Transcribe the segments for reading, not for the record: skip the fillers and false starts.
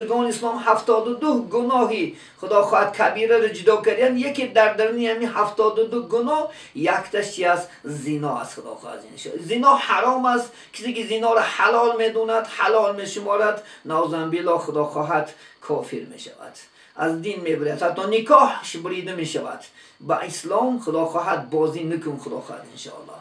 Ислом 72 гуноҳи худо хоҳад кабираро ҷудо кардан. Яке дар даруни ҳамин 72 гуноҳ якташ чи аст? Зино аст. Худо хоҳад зино ҳаром аст. Кисе ки зиноро ҳалол медонад, ҳалол мешуморад, наузан биллоҳ, худо хоҳад кофир мешавад, аз дин мебурад, ҳатто никоҳш бурида мешавад. Ба ислом худо хоҳад бозӣ накун, худо хоҳад иншоаллоҳ.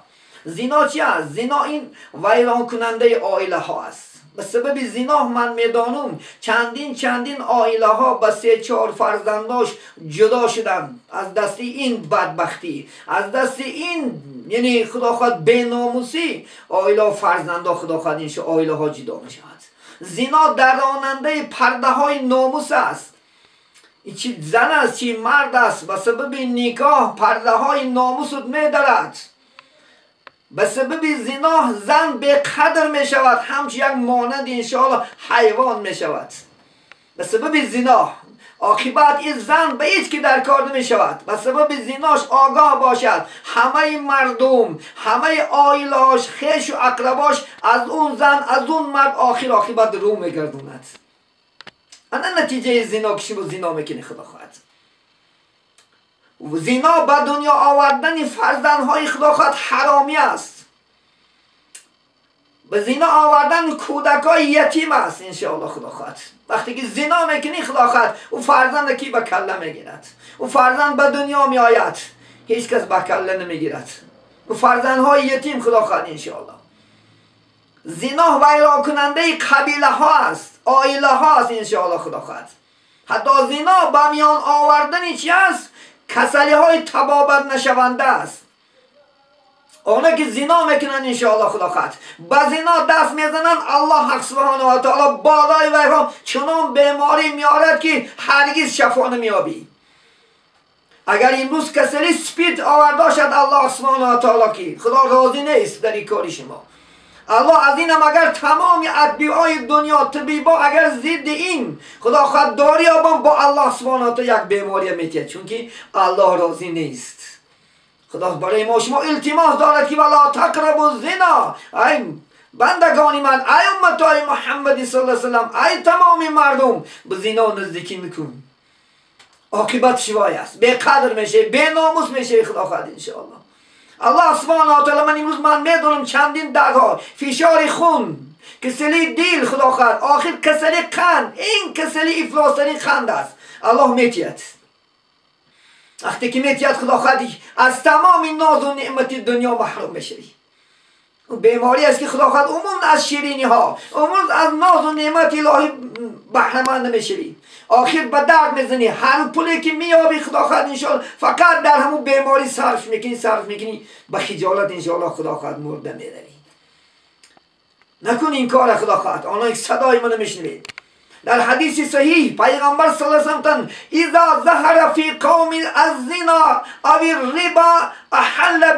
Зино чи аст? Зино ин вайронкунандаи оилаҳо аст. Ба сабаби зино ман медонам чандин оилаҳо ба 3-4 фарзандош ҷудо шуданд аз дасти ин бадбахтӣ, аз дасти ин яъне худо хоҳад беномусӣ. Оила фарзандо худо хоҳад иншо оилаҳо ҷудо мешавад. Зино даронандаи пардаҳои номус аст. Чи зан аст, чи мард аст, ба сабаби никоҳ пардаҳои номусут медарад. Ба сабаби зино зан беқадр мешавад, ҳамчун як монанди иншоаллоҳ ҳайвон мешавад. Ба сабаби зино оқибат ин зан ба ҳеҷ ки дар кор намешавад. Ба сабаби зинош огоҳ бошад, ҳамаи мардум, ҳамаи оилааш, хешу ақрабош аз он зан, аз он мард охир оқибат рӯ мегардонад. Ана натиҷаи зино ки шумо зино мекунед, худо хоҳад. Зино ба дунё овардани фарзандҳои худо хоҳад ҳаромӣ аст. Ба зино овардан кӯдакҳои ятим аст иншоаллоҳ, худо хоҳад. Вақте ки зино мекунӣ, худо хоҳад, ӯ фарзанда ки ба калла мегирад? Ӯ фарзанд ба дунё меояд, ҳеҷ кас ба калла намегирад. Ӯ фарзандҳои ятим, худо хоҳад иншоаллоҳ. Зино вайронкунандаи қабилаҳо аст, оилаҳо аст иншоаллоҳ, худо хоҳад. Ҳатто зино ба миён овардани чи аст? Касалиҳои табобат нашаванда аст. Оне ки зино мекунанд иншоаллоҳ, худо хоҳад, ба зино даст мезананд, аллоҳ ҳақ субҳонаҳу ва таоло болои вайҳо чунон беморӣ меорад ки ҳаргиз шафо намеёбӣ. Агар имрӯз касали спид овардошад аллоҳ субҳонаҳу ва таоло, ки худо розӣ нест дар ин кори шумо. Аллоҳ аз инам агар тамоми адбиҳои дунё, тибибо агар зидди ин худо хоҳад дорӣ ёбанд, бо аллоҳ субҳонаҳу ва таоло як бемория метиҳад, чунки аллоҳ розӣ нест. Худо барои мо шумо илтимос дорад ки вала тақрабу зино, ай бандагони ман, ай умматҳои муҳаммади саллаллоҳу алайҳи васаллам, ай тамоми мардум, ба зино наздикӣ мекун, оқибат шивой аст, беқадр мешавӣ, беномус мешавӣ, худо хоҳад иншоаллоҳ. Аллоҳ субҳонаҳу ва таоло ман имрӯз ман медонам чандин дардҳо, фишори хун, касалии дил, худо хоҳад, охир касалии қанд, ин касалии ифлостарин қанд аст. Аллоҳ метиҳад. Вақте ки метиҳад, худо хоҳад, аз тамоми нозу неъмати дунё маҳрум мешавӣ. Беморӣ аст ки худо хоҳад умуман аз шириниҳо, умуман аз нозу неъмати илоҳӣ баҳраманд намешавӣ. Охир ба дард мезанӣ. Ҳар пуле ки меёбӣ, худо хоҳад иншоаллоҳ, фақат дар ҳамун беморӣ сарф мекунӣ, сарф мекунӣ, ба хиҷолат иншоаллоҳ, худо хоҳад, мурда меравӣ. Накун ин кора, худо хоҳад. Оное ки садои мано мешунавед, дар ҳадиси саҳиҳ пайғамбар саллаллоҳу алайҳи васаллам: иза заҳара фи қавмин аззино ави риба аҳалла.